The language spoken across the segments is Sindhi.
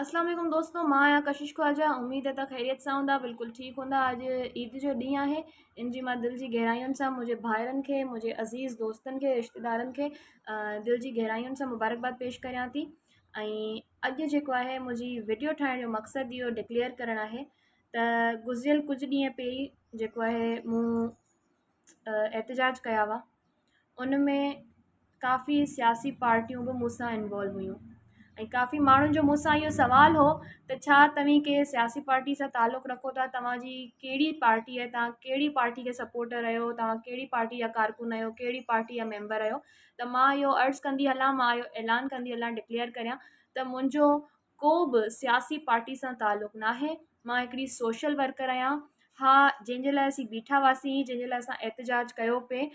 اسلام عليڪم دوستو مان آهيان ڪشش خواجه اميد ته خيريت سان هوندا بلڪل ٺيڪ هوندا اڄ عيد جو ڏينهن آهي ان جي مان دل جي گهراين سان منهنجي ڀائرن کي منهنجي عزيز دوستن کي رشتيدارن کي دل جي گهراين سان مبارڪباد پيش ڪريان ٿي ۽ اڄ جيڪو آهي منهنجي وڊيو ٺاهڻ جو مقصد اهو ڊڪليئر ڪرڻ آهي ته گذريل ڪجهه ڏينهن پهرين جيڪو آهي مون احتجاج ڪيا هئا ان ۾ ڪافي سياسي پارٽيون به مون سان انوالو هيون ۽ ڪافي ماڻهن جو مون سان اهو سوال هو ته ڇا توهين ڪنهن سياسي پارٽي سان تعلق رکو ٿا توهان جي ڪهڙي پارٽي آهي توهان ڪهڙي پارٽي کي سپورٽر آهيو توهان ڪهڙي پارٽي جا ڪارڪن آهيو ڪهڙي پارٽي جا ميمبر آهيو ته مان اهو عرض ڪندي هلان مان اهو اعلان ڪندي هلان ڊڪليئر ڪريان ته منهنجو ڪو به سياسي پارٽي سان تعلق ناهي مان هڪڙي سوشل ورڪر آهيان ها جنهن جي لاء اسين بيٺا هئاسين جنهن جي لاء اسان احتجاج ڪيو پئي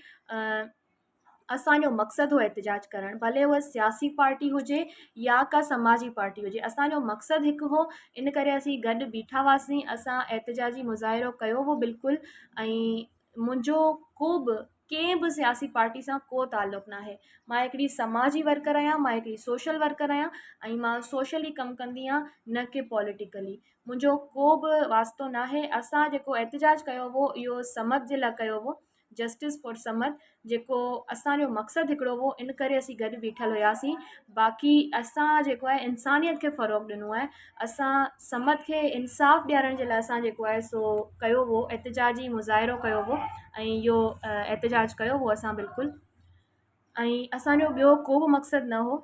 اسانجو مقصد هو احتجاج ڪرڻ ڀلي اها سياسي پارٽي هجي يا ڪا سماجي پارٽي هجي اسانجو مقصد هڪ هو ان ڪري اسين گڏ بيٺا هئاسين اسان احتجاجي مظاهرو ڪيو هو بلڪل ۽ منهنجو ڪو به ڪنهن به سياسي پارٽي سان ڪو تعلق ناهي مان هڪڙي سماجي ورڪر آهيان مان هڪڙي سوشل ورڪر آهيان ۽ مان سوشلي ڪم ڪندي آهيان نه ڪي پوليٽيڪلي منهنجو ڪو به واسطو ناهي اسان جيڪو احتجاج ڪيو هو اهو صمد جي لاء ڪيو هو جسٽس فار صمد جيڪو اسان جو مقصد هڪڙو هو ان ڪري اسين گڏ بيٺل هياسين باقي اسان جيڪو آهي انسانيت کي فروغ ڏنو آهي اسان صمد کي انصاف ڏيارڻ جي لاء اسان جيڪو آهي سو ڪيو هو احتجاجي مظاهرو ڪيو هو ۽ اهو احتجاج ڪيو هو اسان بلڪل ۽ اسانجو ٻيو ڪو به مقصد نه هو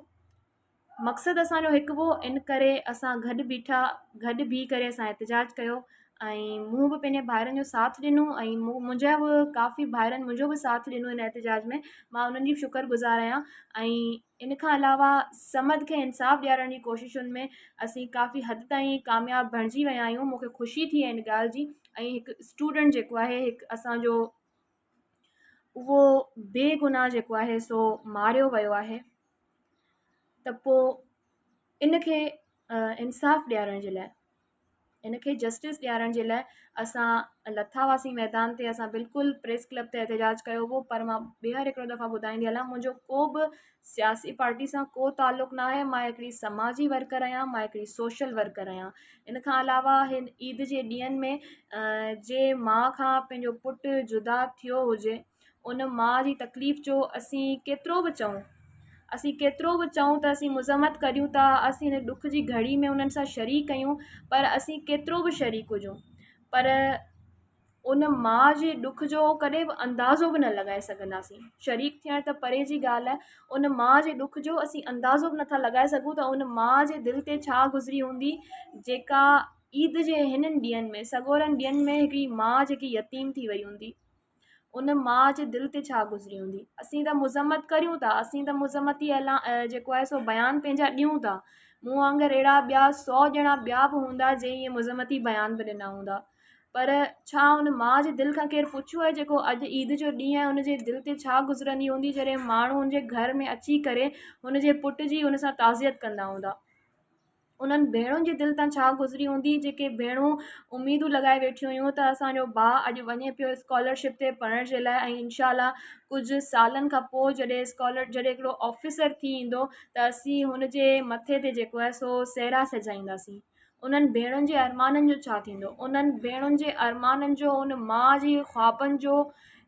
مقصد اسان جو هڪ هو ان ڪري اسان گڏ بيٺا گڏ بيهي ڪري اسان احتجاج ڪيو ۽ مون به پنهنجي ڀائرن جو ساٿ ڏنو ۽ مون منهنجا به ڪافي ڀائرن منهنجو به ساٿ ڏنو ان احتجاج ۾ مان انهن جي به شڪر گذار آهيان ۽ ان کان علاوه صمد کي انصاف ڏيارڻ جي ڪوششن ۾ اسين ڪافي حد تائين ڪامياب بڻجي ويا آهيون مون کي خوشي ٿي آهي ان ڳالهه جي ۽ هڪ اسٽوڊنٽ جيڪو آهي هڪ اسانجو اهو بيگناهه جيڪو آهي سو ماريو ويو آهي ته پوء ان کي انصاف ڏيارڻ جي لاء ان کي جسٽس ڏيارڻ جي لاء اسان لٿا هئاسين ميدان تي اسان بلڪل پريس ڪلب تي احتجاج ڪيو هو پر مان ٻيهر هڪڙو دفعا ٻڌائيندي هلان منهنجو ڪو به سياسي پارٽي سان ڪو تعلق نه آهي مان هڪڙي سماجي ورڪر آهيان مان هڪڙي سوشل ورڪر آهيان ان کان علاوه هن عيد جي ڏينهن ۾ جي ماء کان پنهنجو پٽ جدا ٿيو هجي ان ماء جي تڪليف جو اسين ڪيترو به چئون اسين ڪيترو به چئون ته اسين مذمت ڪريون ٿا اسين هن ڏک جي گهڙي ۾ انهن سان شريڪ آهيون پر اسين ڪيترو به شريڪ هجون پر ان ماء جي ڏک جو ڪڏهن به اندازو به نه لڳائي سگهنداسين شريڪ ٿيڻ ته پري جي ڳالهه آهي ان ماء جي ڏک جو اسين اندازو به نٿا لڳائي سگهون ته ان ماء جي دل تي ڇا گذري هوندي جيڪا عيد جي هنن ڏينهن ۾ سڳورن ڏينهن ۾ هڪڙي ماء جيڪي يتيم ٿي وئي هوندي ان ماء جي دل تي ڇا گذري هوندي اسين ته مذمت ڪريون ٿا اسين ته مذمتي اعلان جيڪو آهي سو بيان پنهنجا ڏيون ٿا مون وانگر اهڙا ٻيا سو ڄڻا ٻيا به هوندا جنهن ائين مذمتي بيان به ڏنا هوندا پر ڇا ان ماء جي دل کان ڪير پڇيو آهي جيڪو اڄ عيد جو ڏينهن آهي ان جي دل تي ڇا گذرندي هوندي جڏهن ماڻهو ان جي گهر ۾ اچي ڪري هن جي پٽ جي ان سان تعزيت ڪندا هوندا انهن ڀيڻن جي دل تان ڇا گذري هوندي جيڪي ڀيڻون اميدون لڳائي ويٺيون هيون ته اسان جو ڀاء اڄ وڃي پيو اسڪالرشپ تي پڙهڻ جي لاء ۽ انشاء الله ڪجهه سالن کان پوء جڏهن اسڪالر جڏهن هڪڙو آفيسر ٿي ايندو ته اسين هن جي مٿي تي جيڪو آهي سو سهرا سجائينداسين انهن ڀيڻن جي ارمانن جو ڇا ٿيندو انهن ڀيڻن جي ارمانن جو ان ماء جي خوابن جو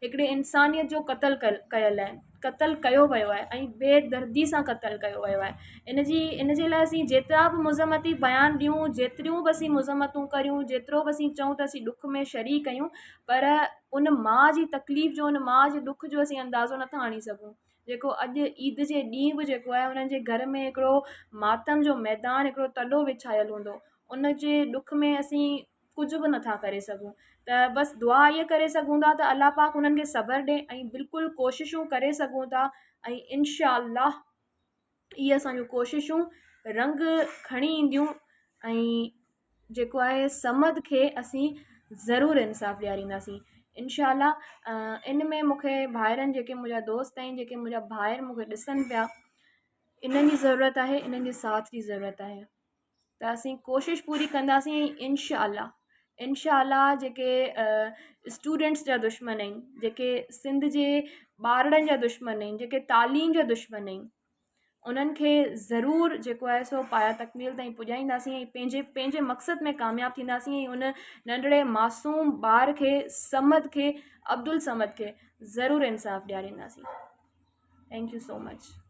هڪڙي انسانيت جو قتل ڪيل آهي قتل ڪيو ويو آهي ۽ بي دردي سان قتل ڪيو ويو آهي ان جي ان جي لاء اسين جيترا به مذمتي بيان ڏيون جيتريون به اسين مذمتون ڪريون جيترو به اسين چئون ته اسين ڏک ۾ شريڪ آهيون پر ان ماء جي تڪليف جو ان ماء جي ڏک جو اسين اندازو نٿا آڻي سگهون جيڪو اڄ عيد جي ڏينهن به جيڪو آهي انهن جي گهر ۾ هڪڙو ماتم جو ميدان هڪڙو تڏو وڇايل هوندو ان جي ڏک ۾ اسين ڪجهه به نٿا ڪري سگهون ته بس دعا اها ڪري سگهون ٿا ته الله پاڪ انهن کي صبر ڏي ۽ بلڪل ڪوششون ڪري سگهون ٿا ۽ انشاء الله اهي اسانجون ڪوششون رنگ کڻي اينديون ۽ جيڪو آهي صمد کي اسين ضرور انصاف ڏيارينداسين انشاء الله ان ۾ مونکي ڀائرن جيڪي منهنجا دوست آهن جيڪي منهنجا ڀائر مونکي ڏسن پيا انهن جي ضرورت آهي انهن جي ساٿ جي ضرورت آهي ته اسين ڪوشش پوري ڪنداسين ۽ انشاء الله انشاء الله جيڪي اسٽوڊنٽس جا دشمن آهن جيڪي سنڌ جي ٻارڙن جا دشمن آهن جيڪي تعليم جا دشمن آهن انهن کي ضرور جيڪو آهي سو پايا تڪميل تائين پڄائينداسين ۽ پنهنجي پنهنجي مقصد ۾ ڪامياب ٿينداسين ۽ ان ننڍڙي معصوم ٻار کي صمد کي عبدالصمد کي ضرور انصاف ڏيارينداسين. Thank you so much.